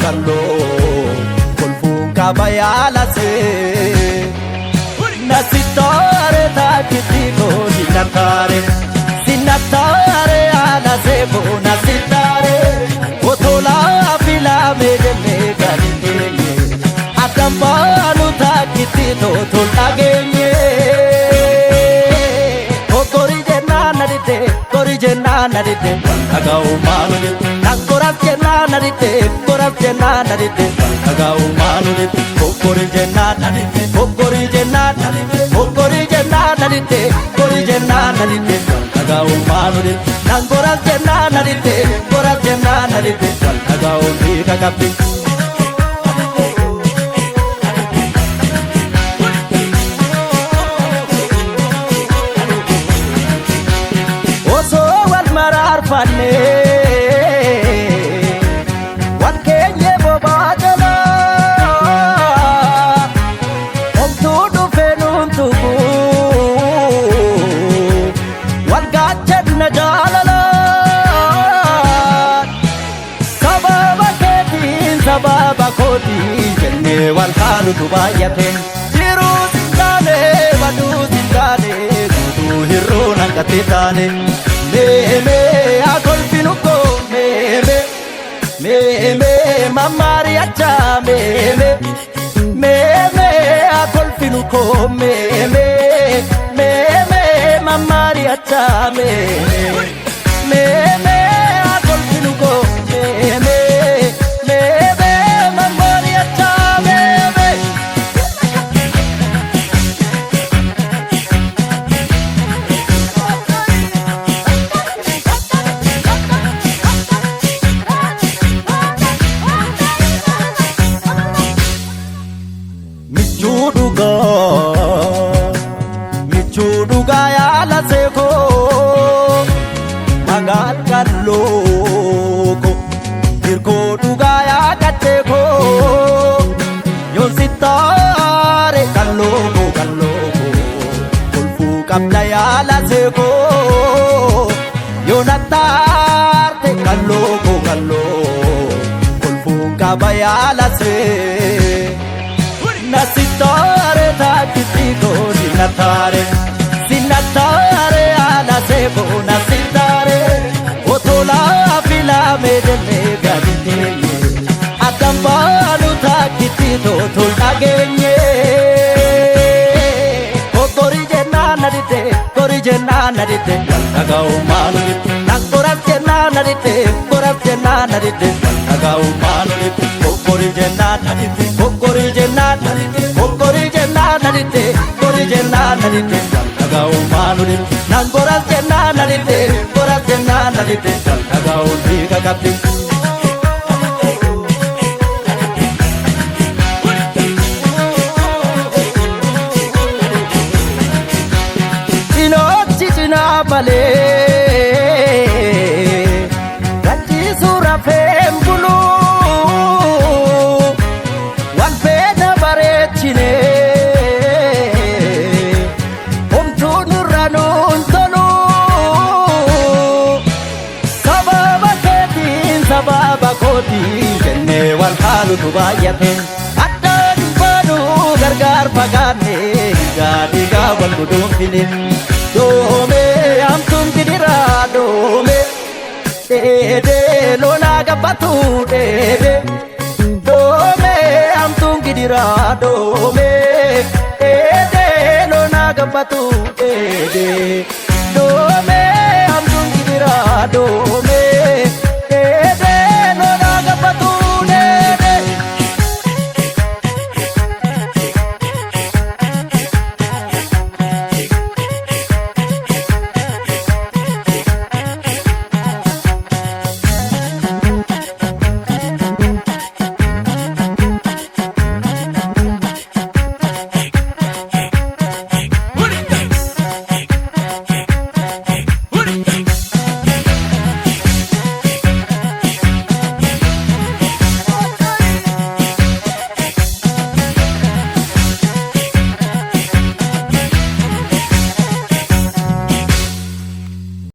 kalloo kolfuun qaba yaalasee. Nasitaare taakitii koo sinataare sinataare yaalasee koo nasitaare otolaa filamee jennee gadi teenye addaan baanu taakitii totol dhageenye. Kori jennaan na didde kori jennaan na didde dhaga'u maalu didde Koras jennaan na didde koras jennaan na didde dhaga'u maalu didde Kori jennaan na didde kori jennaan na didde kori jennaan na didde kori jennaan na didde dhaga'u maalu didde Koras jennaan na didde koras jennaan na didde dhaga'u dhiiga qabdi. Osoo wal maraarfanne wal keenye bobaa jalaa homtuu dhufee nuun tuqu wal gaachanna jaalalaa sababa keetiin sababa kootiin jennee wal haalutu baay'ate jiruu sin taane baduu sin taane guutuu hir'uun hanqattee taane. Meeme akolfinu ko meeme meeme mamariacha meeme meeme akolfinu ko meeme meeme mamariacha meeme meeme akolfinu ko meeme meeme mamariacha meeme. Michuu dhugaa michuu dhugaa yaala seekoo magaal qalloo ko hirkoo dhugaa yaa qaccee koo yoon sittaare qalloo ko qalloo ko kolfuu qabda yaala seekoo yoon attaarte qalloo ko qalloo kolfuun qaba yaala see. Nasitare taakitii koo sinataare sinataare alasee koo nasitare otolaa filamee jennee gadi teenye addaan baanu taakitii totol dhageenye. Kori jennaan na didde kori jennaan na didde dhaga'u maalu didde Koras jennaan na didde koras jennaan na didde dhaga'u maalu didde Kori jennaan na didde kori jennaan na didde kori jennaan na didde kori jennaan na didde dhaga'u maalu didde Koras jennaan na didde koras jennaan na didde dhaga'u dhiiga qabdi. Cinoochi cinaa malee gachiisuu rafeen buluu wal feena bareechine homtuu nurra nuun tolu sababa keetiin sababa kootiin jennee wal haalutu baay'ate addaan hin baanu gargaar fagaanne dhiigaa dhiigaa wal guduunfine. Doome hamtuun gidiraa doome dheedee lolaa gabbatu dheedee doome hamtuun gidiraa doome dheedee lolaa gabbatu